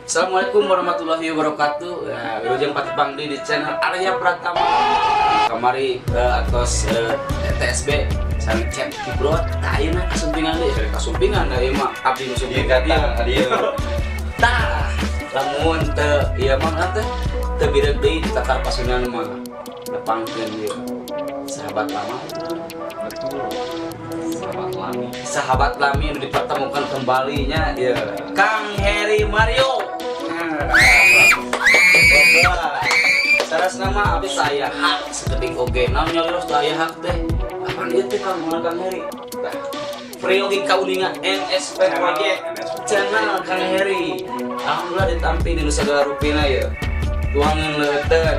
Assalamualaikum warahmatullahi wabarakatuh. Ya, wilujeng patepang deui di channel Arya Pratama. Kamari atos TSB sareng Cep Kibrot, tah ayeuna kasumpingan deui, kasumpingan da ieu mah abdi nu sumping ka dieu. Dieu. Tah, lamun teu ieu mah teh teu bireuk deui di Tatar Pasundan mah. Nepangkeun ieu. Sahabat lama. Betul. Sahabat lami. Sahabat lami nu dipertemukan kembali nya. Iya. Kang Heri Mario. Saras nama abdi saya hak sekedik oge. Naon nyarios teu aya hak teh? Apaan ieu teh Kang Kang Heri? Tah. Priyogi kauninga NSP Project channel Kang Heri. Alhamdulillah ditampi di nu sagala rupina ya. Tuangan leuteun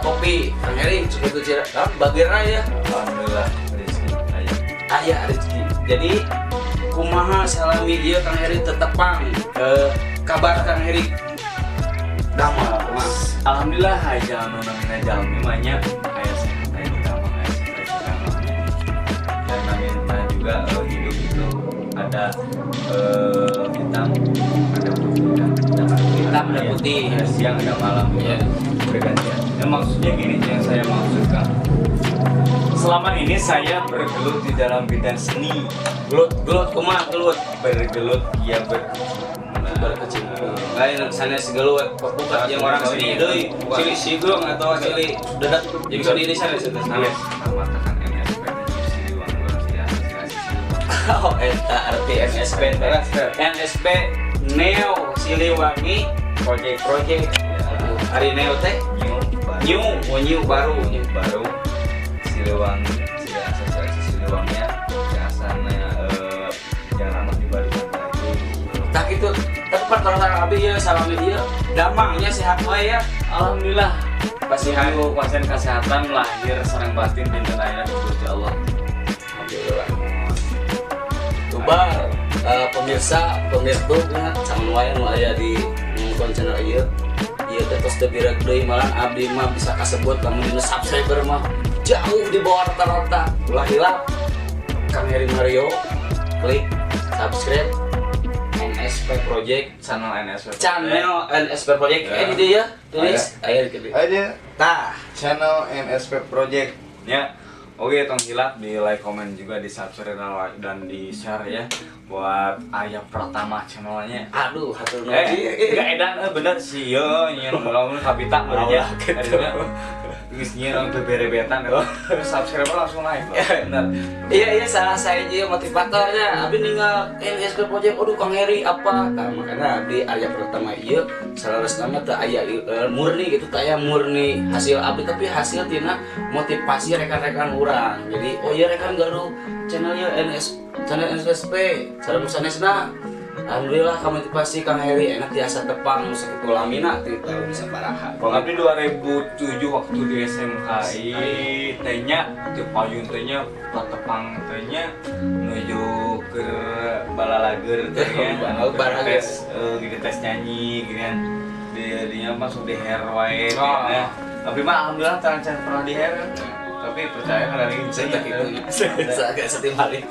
kopi Kang Heri seperti cira, bagirna ya. Alhamdulillah rezeki aya. Aya rezeki. Jadi kumaha salami ieu Kang Heri tetepang kabar Kang Heri damel kumaha? Alhamdulillah aja anu namina jalmi mah nya aya sehat, aya damang, aya sehat, aya damangnya. Dan namina juga hidup itu ada hitam, ada putih kan. Hitam, ada putih. Hitam ada putih. Ada siang, ada malam gitu. Iya. Bergantian. Ya, maksudnya gini yang saya maksudkan. Selama ini saya bergelut di dalam bidang seni. Gelut gelut kumaha gelut? Bergelut ya, berkecimpung. Berkecimpung. Lain sanes gelut bukan yang orang seni deui. Silih sigung atau silih dedet jeung seni di sana sanes. Sanes, sama tekan NSP Siliwangi Sili Asasi Siliwangi. Oh, eta arti NSP teh. NSP Neo Siliwangi Project. Project. Ari Neo teh New baru. New, oh new baru. New baru Siliwangi Sili Asasi Siliwanginya biasanya jangan amat dibarukan lagi. Tah gitu. Tapi pertolongan abdi ya salami ieu damangnya sehat wae ya. Alhamdulillah. Pasihan. Ibu pasien kesehatan lahir sareng batin dinten ayeuna di Gusti Allah. Alhamdulillah. Tubar pemirsa, pemirsa nya saman wae nu aya di nonton channel ieu. Ieu teh tos teu bireuk deui, malah abdi mah bisa kasebut lamun dina subscriber mah jauh di bawah rata-rata. Ulah hilap Kang Heri Mario, klik subscribe NSP Project. Channel NSP. Channel NSP Project. Ya. Eh, di dia tulis aya di Ayo dia tah. Channel NSP Project. Ya. Oke, tong hilap di like, komen juga, di subscribe dan di share ya buat Arya Pratama channelnya. Aduh, hatur nuhun. Eh, enggak edan bener sih yo nyeun lamun kabita benernya. Oh, gitu. Geus nyieun orang beberebetan subscriber langsung naik loh. Bener. Iya, salah saya juga motivatornya. Abi ninggal NSP Project, aduh Kang Heri apa? Tah makanya abdi Arya Pratama ieu saleresna mah teu aya murni gitu, teu aya murni hasil abdi, tapi hasil tina motivasi rekan-rekan urang. Jadi oh iya rekan gaduh channel ieu NS channel NSP sareng sanesna. Alhamdulillah kamotivasi Kang Heri enak tiasa tepang nu sakitu lamina ti tahun sabaraha. Bang Abdi 2007 waktu di SMKI tehnya di payun tehnya patepang tehnya menuju ke balalager tehnya. Oh, balalager. Tes gini, tes nyanyi ginian di dinya masuk di hair wae Oh. ya. Tapi mah alhamdulillah taran pernah di hair, tapi percaya karena ini. Saya gitu agak sedih balik,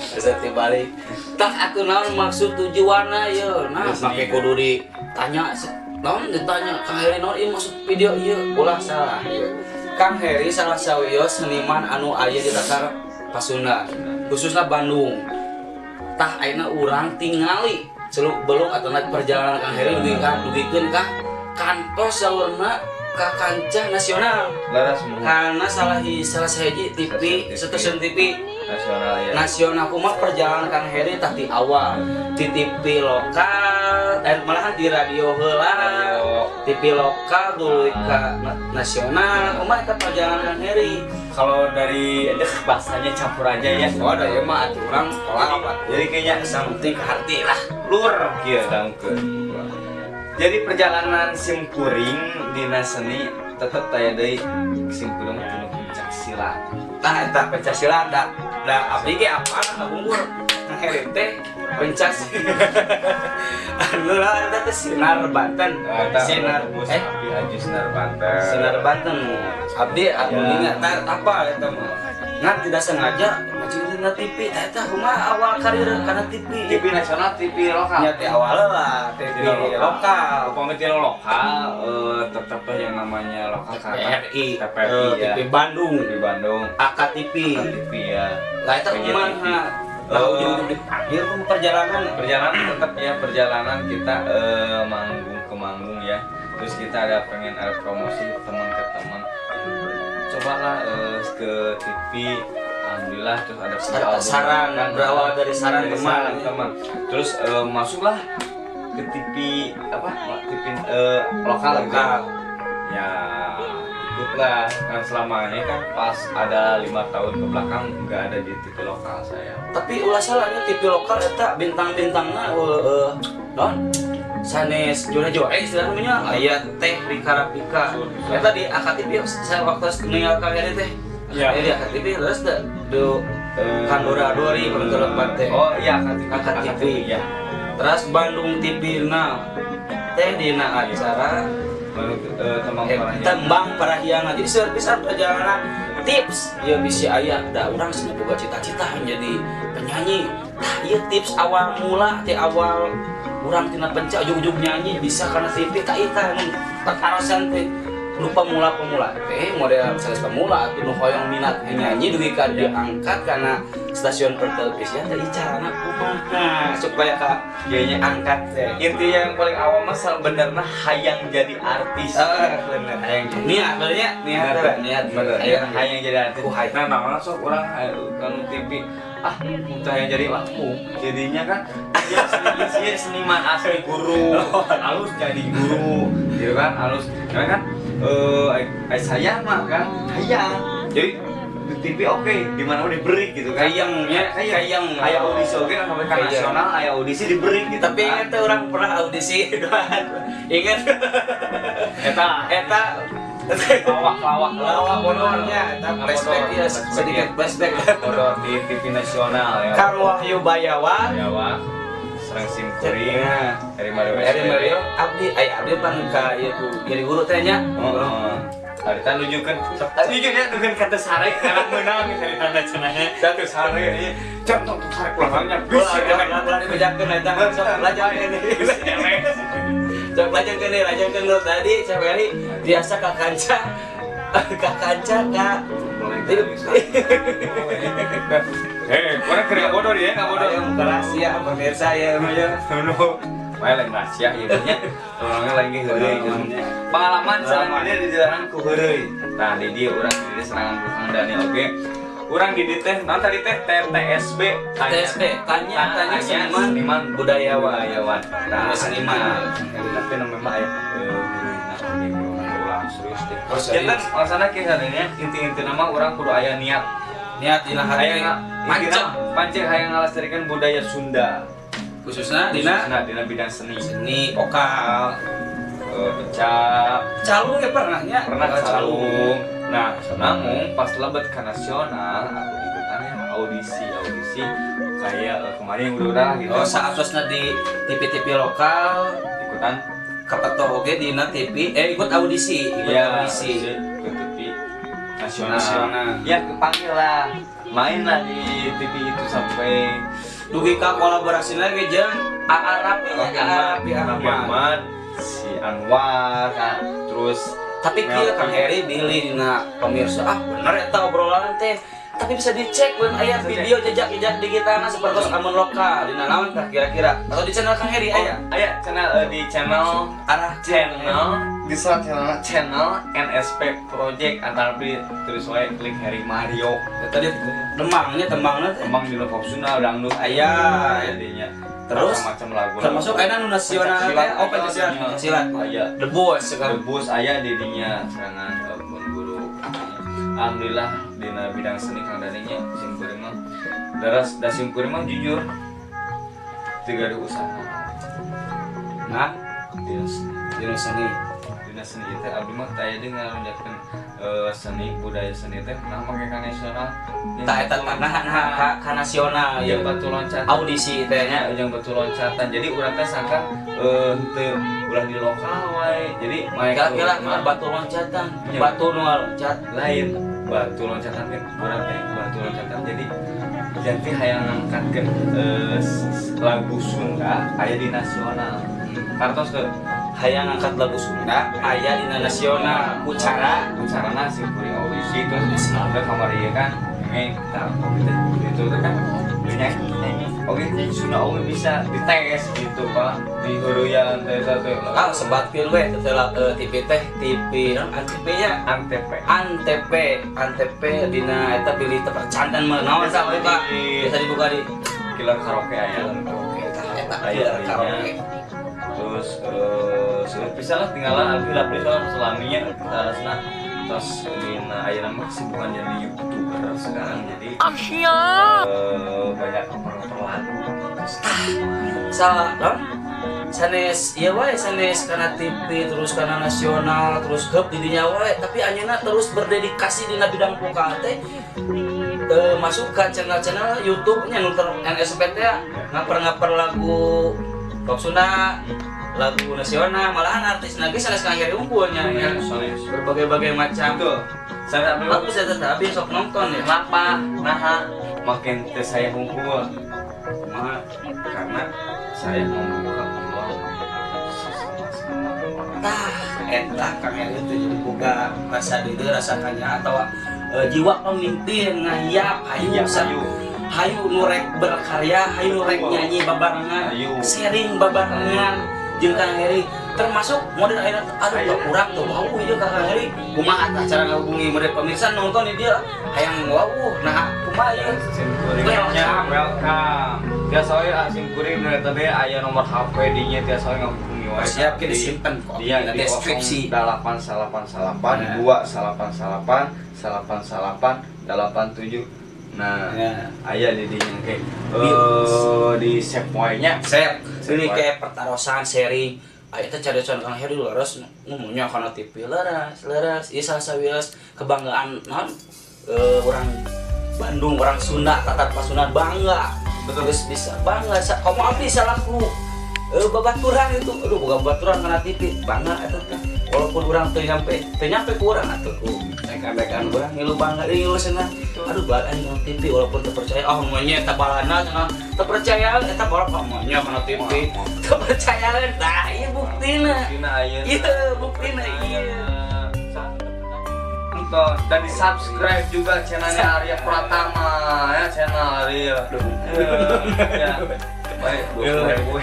sedih balik. Tak atuh naon maksud tujuanna ye? Nah, make kudu ditanya naon, ditanya Kang Heri naon ieu maksud video ieu? Ulah salah ieu. Kang Heri salah sawios seniman anu aya di Tatar Pasundan, khususnya Bandung. Tah ayeuna urang tingali seluk beluk atau naik perjalanan Kang Heri dugi ka dugikeun ka kantos saurna ka kancah nasional. Laras semua. Karena salah sahiji TV, Stasiun stasiun TV nasional ya. Nasional. Kumaha perjalanan Kang Heri tah di awal di TV lokal dan malahan di radio heula? Radio. TV lokal dulu ke nasional, kumaha eta perjalanan Kang Heri? Kalau dari ada bahasanya campur aja ya. Oh, ada ya mah atuh urang kolab atuh. Jadi kayaknya yang penting ke hati lah. Lur kieu dangkeun. Jadi perjalanan sim kuring dina seni tetep taya deui, sim kuring mah tina pencak silat. Tah eta pencak silat da da abdi ge apa kabungkur Kang Heri teh pencak anu lah eta teh Sinar Banten. Eta Sinar tebus eh Abdi Haji Sinar Banten. Sinar Banten abdi anu Ya. ingat apa eta mah ngan tidak sengaja ngaji. dina TV. Tah eta kumaha awal karir kana TV? TV nasional, TV lokal. Nya teh awalnya lah TV lokal. Upami TV lokal tetap yang namanya lokal TVRI, TVRI ya. TV Bandung, TV Bandung, AKTV, AKTV ya. Lah eta kumaha? Lah ujung-ujung dipanggil ku perjalanan. Perjalanan tetap ya, perjalanan kita manggung ke manggung ya. Terus kita ada pengen ada promosi teman ke teman. Cobalah ke TV, alhamdulillah terus ada saran kan, berawal dari saran teman. Terus masuklah ke TV apa? TV lokal gitu. Ya ikutlah kan selama ini kan pas ada 5 tahun ke belakang nggak ada di TV lokal saya. Tapi ulah salahnya TV lokal eta bintang-bintangna non sanes juara-juara istilah namanya aya teh Rika Rafika. Eta di AKTV saya waktu meninggal kali teh. Iya. Di AKTV terus teh do Kandora Dori penonton teh. Oh iya AKTV. AKTV ya. Terus Bandung TV na teh dina acara Tembang Parahyangan. Jadi servis perjalanan tips ya bisa aya da urang sih boga cita-cita menjadi penyanyi. Tah ieu tips awal mula teh awal urang tina penca ujug-ujug nyanyi bisa karena TV tah ieu tah pertarosan teh nu pemula-pemula teh model sanes pemula atuh nu hoyong minat nyanyi dugi ka diangkat karena stasiun pertelevisian teh carana kumaha supaya ka kayaknya angkat teh. Intinya yang paling awal mah sebenarnya hayang jadi artis. Bener hayang jadi. Niat benernya niat bener. Hayang jadi artis. Nah, namanya sok urang kanu TV ah muntah yang jadi aku jadinya kan dia seniman asli guru halus jadi guru gitu kan halus karena kan saya mah kan hayang jadi di TV oke di mana udah diberi gitu kan hayangnya hayang aya audisi oke kan sampai ke nasional aya audisi diberi gitu. Tapi ingat tuh orang pernah audisi ingat eta lawak bodornya eta flashback ya sedikit flashback bodor di TV nasional ya. Kang Wahyu Bayawa Serang Simkuring Eri Mario abdi abdi pan ka ieu ku jadi guru teh nya. Harita nunjukkeun jujur ya nunjukkeun kata sare karena meunang harita tanda cenahnya satu sare ieu contoh tuh sare pulangnya bisa ulah dibejakeun eta sok lajangkeun sok lajangkeun nu tadi Cep Heri biasa ka kanca ka orang kerja bodoh dia nggak bodoh. Yang rahasia pemirsa ya, ya. Main lain rahasia gitu nya. Orangnya lagi heureuy. Pengalaman selanjutnya di jalanan ku heureuy. Nah, di dia urang di dia serangan ku Kang Dani oke. Urang di dieu teh, naon tadi teh TTSB, TTSB, tanya seniman budayawan. Nah, seniman. Tapi namanya mah aya heureuyna oge ulah serius teh. Janten maksana kieu sadayana inti-intina mah urang kudu aya niat. Niat dina hati pancen hayang ngalestarikan budaya Sunda khususnya dina bidang seni seni vokal pecah calung ya pernahnya pernah calung. Nah namun pas lebet ke nasional aku ikutannya audisi kayak kemarin yang udah gitu. Oh saatosna di TV-TV lokal ikutan kapeto oge dina TV ikut audisi ya, audisi ke TV nasional. Ya kepanggil lah, main lah di TV itu sampai dugi ka kolaborasi lagi jeung AA Rapi Ahmad, si Anwar, kan. Terus tapi kieu Kang Heri bilih dina pemirsa ah bener eta obrolan teh. Tapi bisa dicek mun aya video jejak-jejak digitalna sapertos amun lokal dina naon tah kira-kira atau di channel Kang Heri aya? Aya channel di channel arah channel di channel NSP Project antara di terus wae klik Heri Mario. Ya, tadi demangnya tembangna teh. Tembang di pop Sunda dangdut aya jadinya. Terus macam lagu termasuk aya nu nasional teh oh pencaksilat aya. The Boss sekarang. The Boss aya di dinya serangan pun guru. Alhamdulillah dina bidang seni Kang Daninya simkuring mah daras da simkuring mah jujur teu gaduh usaha. Nah, dina seni ieu teh abdi mah taya deui ngalonjatkeun seni budaya seni teh nah make ka nasional. Tah eta tanah ka nasional ya batu loncatan audisi teh nya jeung batu loncatan. Jadi urang teh sangka henteu ulah di lokal wae. Jadi kira-kira batu loncatan, batu nu loncat lain batu loncatan kan urang teh batu loncatan jadi Janti hayang ngangkatkeun lagu Sunda aya di nasional. Kartos teu? Hayang ngangkat lagu Sunda aya dina nasional ku cara? Ku carana sim kuring audisi, terus ada kamar ieu kan neng tah itu itu tuh kan nyanyi nyanyi oke, nyanyi Sunda oke, bisa dites gitu, Pak, di heureuyaan teh eta teh. Ah, sebatkeun we teh TV teh, TV naon, Antv nya? Antv. Antv, Antv dina eta pilih teu percanten mah naon. Biasa we buka di biasa dibuka di Killer Karaoke aya. Oke, tah eta Aya killer dinya. Karaoke. Terus seueur pisan lah, tinggalan abdi lah soal selaminya tarasna. Terus dina ayeuna mah kesibukan jadi youtuber sekarang, jadi banyak cover-cover lagu. Terus Salah non sanes ieu wae, sanes kana TV, terus kana nasional, terus heup di dinya wae, tapi anjeunna terus berdedikasi dina bidang vokal teh, masuk ke channel-channel YouTube-nya nu ter NSP teh, ngaper-ngaper lagu pop Sunda, lagu nasional, malahan artis lagi sanes Kang Heri unggulnya ya. Sanes. Berbagai-bagai macam. Betul, saya abdi Bagus ya, tetap abdi sok nonton ya. Kenapa nah makin teh saya kumpul mah, karena saya membuka peluang sesama-sama orang. Tah eta Kang Heri teh jadi boga rasa deudeuh, rasa kanya atau jiwa pemimpin ngahiap hayu. Iya, hayu hayu. Hayu nu rek berkarya, hayu nu rek nyanyi babarengan, Hayu. Sharing babarengan jeung Kang Heri, termasuk model ayeuna aduh Hayu. teu kurang tuh wau ieu ka Kang Heri kumaha tah cara ngahubungi model pemirsa nonton di dia hayang wau, nah kumaha ieu? Sim kuring. Welcome. Welcome. Tiasa we ah, sim kuring dari tadi aya nomor HP dinya, tiasa we ngahubungi wae. Siap kita simpen kok Dia di di deskripsi. 8 8 8 Nah. 2 8 8 8 8 8 7. Nah, Ya. aya di dinya ke Di- di save nya. Sep, ini Sep. kayak pertarosan sharing. Aya teh cariosan Kang Heri leres ngomongnya kana TV, leres, leres. Ieu salah sawios kebanggaan naon orang Bandung, orang Sunda, Tatar Pasundan bangga. Betul. Terus bisa bangga, kamu abdi salahku babaturan itu, aduh boga babaturan kana TV, bangga eta teh. Walaupun urang teu nyampe ku urang atuh ku rekan-rekan urang ngilu bangga ngilu cenah. Aduh badan kana TV walaupun teu percaya, oh maunya eta balana cenah. Teu percaya eta balap maunya kana TV. Teu percaya, tah ieu buktina. Dina ayeuna. Iya, buktina iya. Nonton dan di subscribe juga channelnya Arya Pratama ya, channel Arya. Ya. Baik, 20.000.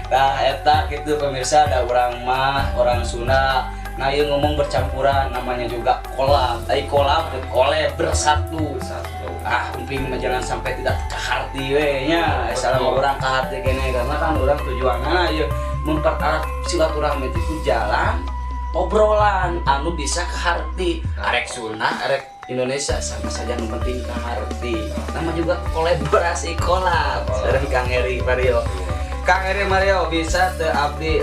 Nah, eta gitu pemirsa, ada orang mah, orang Sunda. Nah, ieu ngomong bercampuran namanya juga kolab. Ai kolab, kolab bersatu. Satu. Ah, umping mah jangan sampai tidak kaharti we nya. Salah Betul. urang kaharti kene karena kan urang tujuanna ieu mempererat silaturahmi itu ku jalan obrolan anu bisa kaharti. Arek Sunda, arek Indonesia sama saja, nu penting kaharti. Nama juga kolaborasi, kolab. Sareng Kang Heri Mario. Kang Heri Mario bisa teu abdi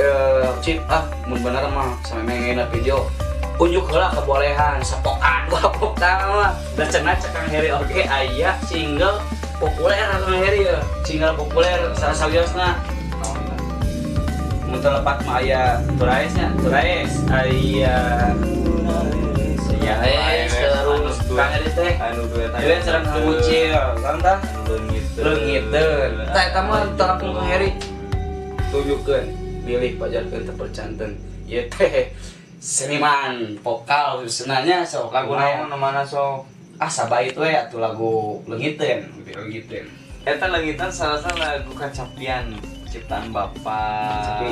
cip ah mun bener mah sampe mengena video unjuk heula kebolehan sapokan gua vokal mah da cenah cek Kang Heri oge aya single populer Kang Heri ya, single populer salah sawiosna mun teu lepat mah aya Turaes nya, Turaes aya. Ya, Turaes terus Kang Heri teh anu duet. duet sareng Kang Ucil kan tah. Leungit. Leungiteun tah eta mah terapung Kang Heri tunjukkeun bilih pajarkeun teu percanten ieu teh seniman vokal khususnya sok. Lagu naon mana sok? Ah, sabait we atuh lagu Leungiteun, Leungiteun. Eta Leungitan salah satu lagu kacapian ciptaan Bapak Kacapi.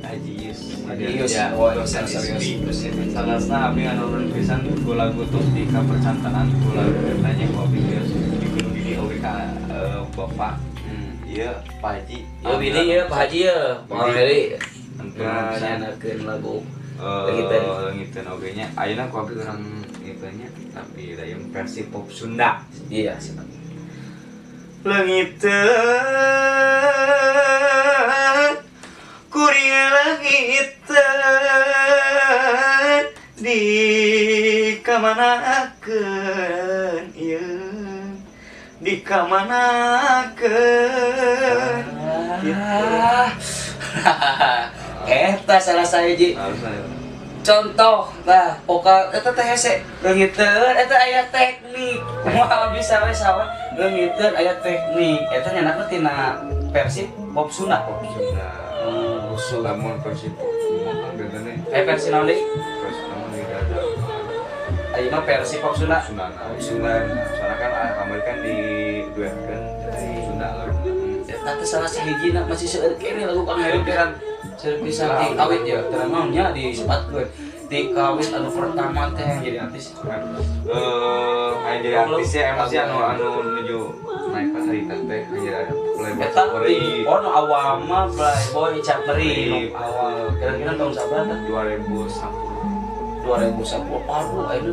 Haji Yus. Haji Yus. Ya, Oh, betul, iya, serius. Salah satu abdi nganurun pisan ku lagu tuh di kapercantenan ku lagu eta nya ku abdi geus di Gunung Gigi oge ka Bapak. Iya, Pak Haji. Ya bilih ya Pak Haji ya Pak Heri. Tentu nah pisan. nyanakeun lagu Leungiteun. Leungiteun oge nya. Ayeuna ku abdi urang itu nya, tapi da ieu versi pop Sunda. Iya, siap. Leungiteun kuring leungiteun di kamanakeun ieu di kamanakeun gitu. Ah. Eta salah saya ji. Harus saya. Contoh nah vokal eta teh hese leungiteun eta aya teknik. Kumaha bisa we sawe leungiteun aya teknik. Eta nyanakna tina versi pop Sunda. Pop Sunda. Usul. Lamun versi pop Sunda kan bedanya. Eh, versi naon deui? Versi naon di dada. Ayeuna mah versi pop Sunda. Sunda. Pop Sunda. Soalnya kan kamari kan di duetkeun Sunda lagu. Eta teh salah sahijina masih seueur keneh lagu Kang Heri teh. Seueur pisan ti kawit ya, teu naon nya disebutkeun. Ti kawit anu pertama teh yang jadi artis. Kayak jadi artis ya emang sih anu anu menuju naik pas hari teh jadi ada Playboy Eta Capri. ti oh nu awal mah Playboy Capri nu awal kira-kira tahun sabaraha tah? 2010. 2010. Aduh, ayeuna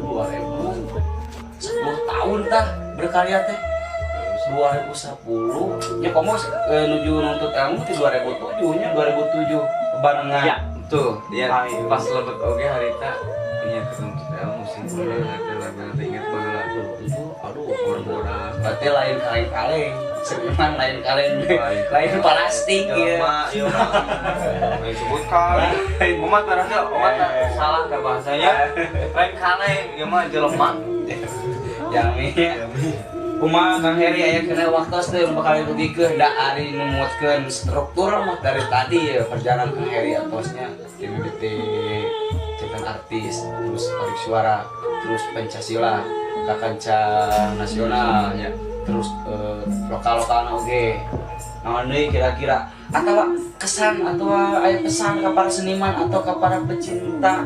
2010 tahun tah berkarya teh. 2010 nya komo nuju nuntut ilmu ti 2007 nya, 2007 barengan. Ya, betul. Ya, Ayo. pas lebet oge harita nya ketuntut ilmu sih. Harita lagu nanti ingat baheula. 2007, aduh, Bor-boran. Berarti lain kaleng-kaleng, seniman lain kaleng, Lain lain plastik ya. Jelema ieu mah. Lain sebut kaleng. Omat rasa omat salah ka bahasanya. Lain kaleng ieu mah jelema. Jami. Kumaha Kang Heri, aya kena waktu teh nu bakal dugikeun da ari numutkeun struktur mah dari tadi ya perjalanan Kang Heri atosnya di mimiti cetan artis, terus tarik suara, terus Pancasila, ka kancah nasional ya, terus lokal-lokal oge. Naon deui kira-kira atau kesan atau aya pesan ke para seniman atau ke para pecinta?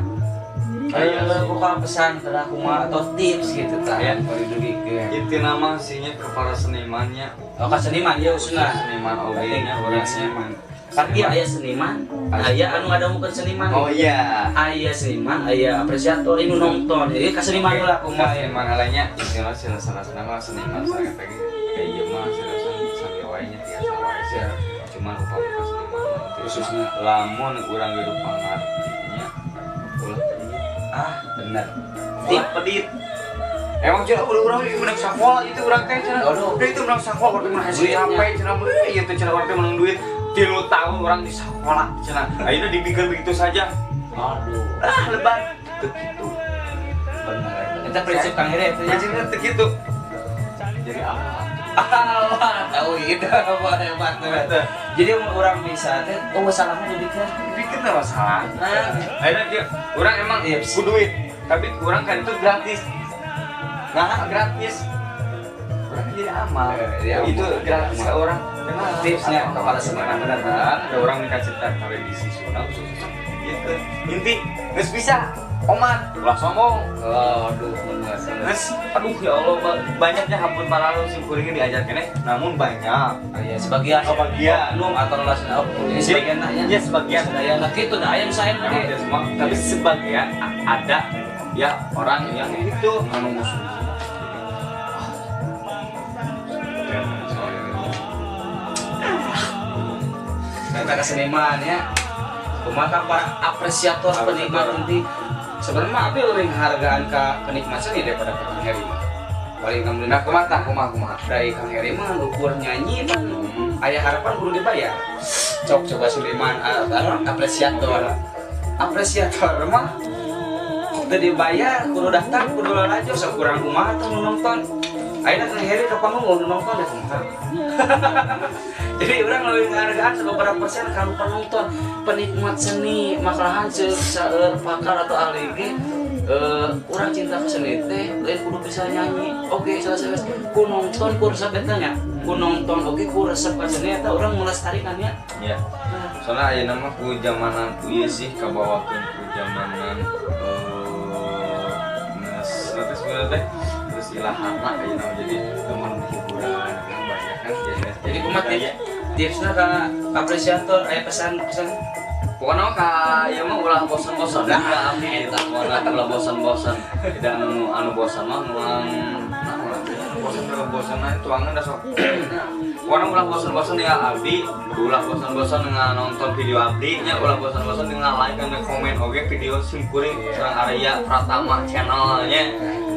Aya sih. Bukan pesan ke kumaha atau tips gitu tah Ya. kalau didugikeun. Itu nama sihnya ke para senimannya. Oh, ka seniman ya khususna. Seniman oge nya Urang urangnya. Seniman. Kan ieu aya seniman, aya anu ngadangukeun seniman. Oh iya. Aya seniman, aya apresiator, ini nonton. Jadi ka seniman heula kumaha ya. Seniman lainnya istilah sila salah nama seniman saya kata kayak iya mah seriusan sami wae nya tiasa wae sih. Cuman upami ka seniman mah teu. Khususnya. Lamun urang hidup pangartinya ulah pedit. Ah, bener. Ulah pedit. Emang cenah udah urang ieu menang sakola itu urang teh cenah. Aduh. Itu menang sakola berarti menang hasil Duitnya. capek cenah. Ieu teh cenah urang teh menang duit 3 tahun urang di sekolah cenah. Ayeuna dipikir begitu saja. Aduh, Ah, lebar. Teu kitu. Bener. Eta prinsip Kang Heri eta nya. Prinsipnya teu kitu. Jadi apa? Allah, tahu itu apa hebat tuh. Jadi orang bisa teh oh salahnya dipikir. Dipikir teh masalah. Nah, Ayeuna dia urang emang Tips. ku duit, tapi urang kan itu gratis. Nah, gratis. Urang jadi amal. Jadi amal. Itu gratis ke orang. Memang tipsnya kepada seniman benar benar. Ada orang minta cerita tradisi Sunda khusus gitu. Inti geus bisa. Omat, ulah sombong. Aduh, bener. Geus, aduh ya Allah, banyaknya hampun para sim kuringnya diajar keneh, namun banyak. Oh, iya, sebagian. Sebagian. Oknum atau las oknum. Ini sebagian lah ya. Iya, sebagian. Sebagian. Nah, gitu dah ayam saya Memang nanti. tidak semua, tapi sebagian ada ya orang yang itu Anu musuh. Kita ke seniman ya. Kumaha ka para apresiator penikmat nanti. Sebenarnya mah abi lebih menghargaan ke penikmat seni daripada ke Kang Heri mah. Paling kamu Nah, kumaha tah, kumaha kumaha. Dari Kang Heri mah ukur nyanyi kan aya harapan kudu dibayar. Cok coba Suliman apresiator. Apresiator mah teu dibayar kudu daftar kudu lalajo sok kurang kumaha tuh nu nonton. Ayeuna Kang Heri ke panggung nu nonton deh kumaha. Jadi orang lebih menghargaan beberapa persen kalau penonton penikmat seni makalahan seueur pakar atau ahli ge urang cinta ke seni teh lain kudu bisa nyanyi oke selesai ku nonton ku resep eta nya ku nonton oke ku resep ka seni eta urang melestarikan nya. Ya. Soalnya ayeuna mah ku zamanan ku ieu sih kabawakeun ku zamanan geus teh sebenarnya teh terus ilahana ayeuna mah jadi teman hiburan kan banyak kan Jadi kumaha tips tipsna ka apresiator, aya pesan pesan? Pokoknya mah ka ieu mah ulah bosan-bosan. Nah, Nah, eta pokoknya ulah bosan-bosan. Tidak anu anu bosan mah nuang naon lah. Bosan bosan nah tuangan dah sok. Pokoknya ulah bosan-bosan ya abdi, ulah bosan-bosan dengan nonton video abdi nya, ulah bosan-bosan dengan like dan komen oge video simkuring sareng Arya Pratama channelnya.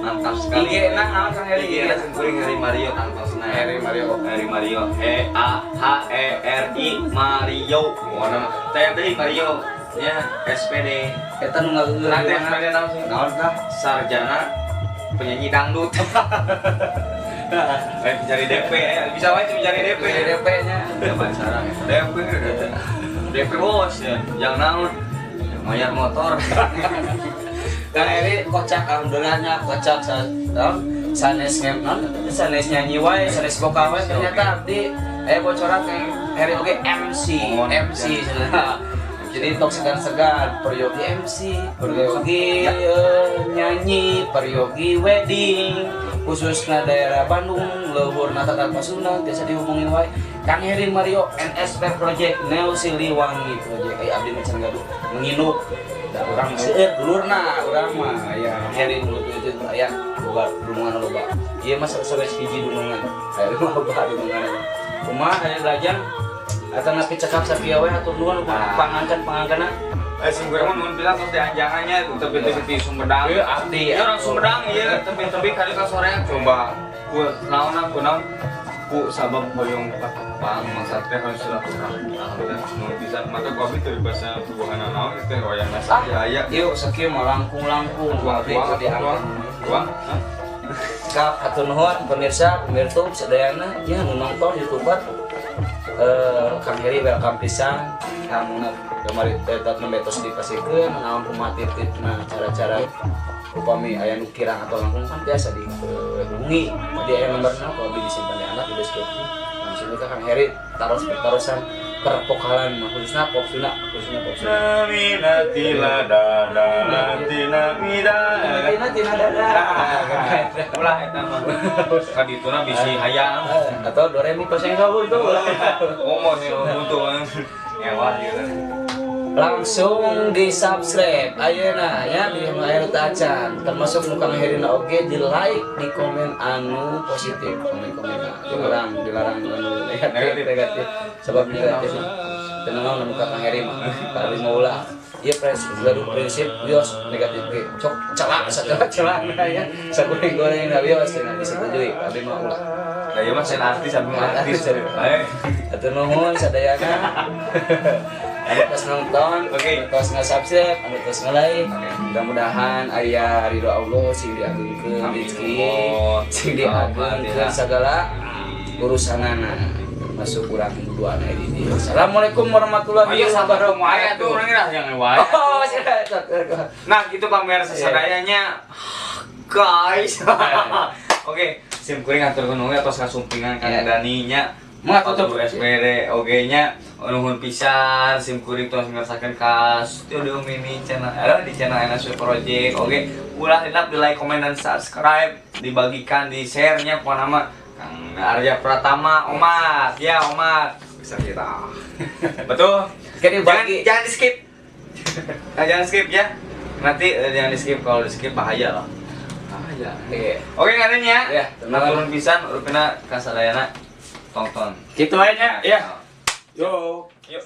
Mantap sekali. IG na naon Kang Heri? IG na simkuring Heri Mario tangtosna. Heri Mario. Heri Mario E A H E R I Mario. Pokoknya mah teh teh Mario. Ya, SPD. Eta nu ngageueur. Nanti SPD naon sih? Naon tah? Sarjana penyanyi dangdut. Lain pencari DP, ya. Bisa wae pencari DP. DP nya. Ya pacaran. DP. DP bos ya. Yang naon? Yang mayar motor. Kang Eri kocak, alhamdulillahnya kocak sanes non sanes nyanyi wae, sanes vokal wae, ternyata abdi bocoran Kang Eri oge MC. Oh, MC cenah. Jadi tong segan-segan peryogi MC, peryogi nyanyi, peryogi wedding, khususnya daerah Bandung, leuweurna Tatar Pasundan biasa dihubungi wae Kang Heri Mario NSP Project, Neo Siliwangi Project. Aya abdi mah can gaduh menginuk da urang seueur dulurna, urang mah aya Heri mulut itu aya boga dunungan loba. Ieu mah sampai hiji dunungan, aya loba dunungan. Kumaha, aya lajang atau napi cekap sakieu we? Hatur nuhun pangangkan pangangkana. Sing gue mah nuhun pisan tos dianjangannya tepi-tepi di Sumedang. Ieu abdi. Iya, orang Sumedang ieu tepi-tepi kali ka sorean coba ku naonna ku naon ku sabab hoyong patepang maksud teh hoyong silaturahmi. Alhamdulillah nuhun pisan maka ku abdi teu basa hubungan naon teh wayang asa aya. Yuk, sakieu mah langkung-langkung Tuang abdi tuang teu diangkat. tuang tuang. Hah? Kap, hatur nuhun pemirsa, pemirsa sadayana ya nu nonton YouTuber. Kang Heri welcome pisan. Kamu kamari tetap nembe tos dipasikeun naon kumaha tip-tipna, cara-cara upami aya nu kirang atau langkung kan biasa dihubungi. Tadi aya nomorna kalau abdi disimpan di anak di deskripsi. Nah, sini ka Kang Heri taros pertarosan perpokalan mah khususna pop Sunda, khususna pop Sunda. Namina tila dada tina mida. Tina tina dada. Ulah eta mah. Ka dituna bisi hayang. Atau do re mi paseng kawu itu. Ngomong nih butuh ewa gitu. Langsung di subscribe ayeuna ya di nu aya nu teu acan, termasuk nu Kang Herina oge, di like, di komen anu positif, komen komen dilarang, dilarang anu negatif negatif, sebab negatif teu naon anu ka Kang Heri mah kali mau ulah ieu prinsip gaduh prinsip wios negatif ge cok celak sacelak celak ya sagoreng goreng na wios cenah disetujui, abdi mah ulah. Nah, ieu mah sen artis, abdi mah artis. Artis. Ayo. Hatur nuhun sadayana. Anu tos nonton, Oke. anu tos nge-subscribe, anu tos nge-like. Oke. Mudah-mudahan aya ridho Allah, sing diagungkeun Amin. rezeki, Allah. sing diagungkeun segala urusanana. Masuk kurang dua di dieu. Assalamualaikum warahmatullahi Oh iya, sabar wabarakatuh. wae tuh urang lah yang wae. Oh, siap. Nah, gitu pamer sesadayanya. Guys. Oke, sim kuring hatur nuhun atos kasumpingan Kang Iya. Dani nya. Mah tutup. SBD oge nya nuhun pisan sim kuring tos ngersakeun ka studio mini channel di channel NSW Project. Oke, ulah hilap di like, komen dan subscribe, dibagikan, di share nya pokona mah Kang Arya Pratama Omat ya Omat bisa kita. Betul. Jadi Jangan bagi jangan di skip. Nah, jangan skip ya. Nanti jangan di skip, kalau di skip bahaya loh. Bahaya. Iya. Oke katanya. Ya, Nah, turun pisan rupina kasadayana tonton. Gitu aja nya. Ya. Yo. Yuk.